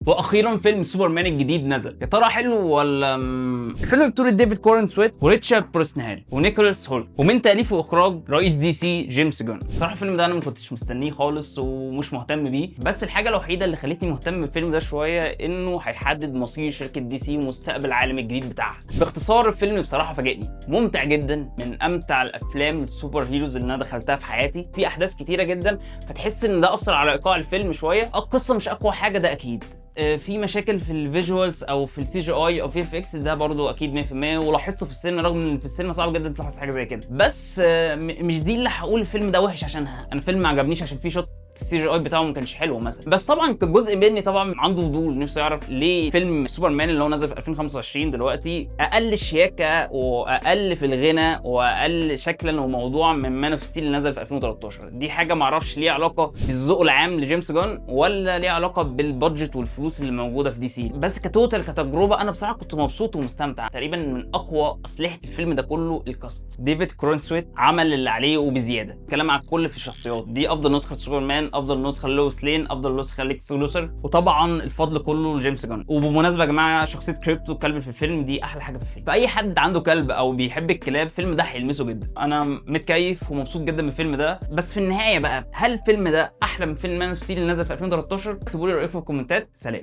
واخيرا فيلم سوبرمان الجديد نزل، يا ترى حلو ولا الفيلم بطولة ديفيد كورنسويت وريتشارد بروسنهال ونيكولاس هولت، ومن تاليف واخراج رئيس دي سي جيمس جون. صراحة الفيلم ده انا ما كنتش مستنيه خالص ومش مهتم بيه، بس الحاجة الوحيدة اللي خلتني مهتم بالفيلم ده شوية انه هيحدد مصير شركة دي سي ومستقبل العالم الجديد بتاعها. باختصار الفيلم بصراحة فاجئني، ممتع جدا، من امتع الافلام ال superheroes اللي انا دخلتها في حياتي. في احداث كتيرة جدا فتحس ان ده اثر على ايقاع الفيلم شوية. القصة مش اقوى حاجة ده اكيد، في مشاكل في ال visuals او في ال CGI او VFX، ده برضو اكيد 100%، ولاحظته في السينما، رغم ان في السينما صعب جدا تلاحظ حاجة زي كده. بس مش دي اللي هقول الفيلم ده وحش عشانها. انا الفيلم ما عجبنيش عشان فيه shot ال CGI بتاعه ما كانش حلو مثلا، بس طبعا كجزء مني طبعا عنده فضول نفسه يعرف ليه فيلم سوبرمان اللي هو نزل في 2025 دلوقتي اقل شياكه واقل في الغنى واقل شكلا وموضوعا من Man of Steel اللي نزل في 2013. دي حاجة ما اعرفش ليها علاقة بالذوق العام لجيمس جان ولا ليها علاقة بال budget والفلوس اللي موجودة في دي سي. بس ك total كتجربة انا بصراحة كنت مبسوط ومستمتع. تقريبا من اقوى اسلحة الفيلم ده كله ال cast. ديفيد كورنسويت عمل اللي عليه وبزياده، كلام على الكل في الشخصيات دي، افضل نسخه سوبرمان، افضل نسخه لويس لين، افضل نسخه ليكس لوثر، وطبعا الفضل كله لجيمس جان. وبمناسبة يا جماعة، شخصية كريبتو الكلب في الفيلم دي احلى حاجة في الفيلم. فاي حد عنده كلب او بيحب الكلاب الفيلم ده هيلمسه جدا. انا متكيف ومبسوط جدا بالفيلم ده. بس في النهاية بقى، هل الفيلم ده احلى من فيلم Man of Steel اللي نزل في 2013؟ اكتبوا لي رايكم في الكومنتات. سلام.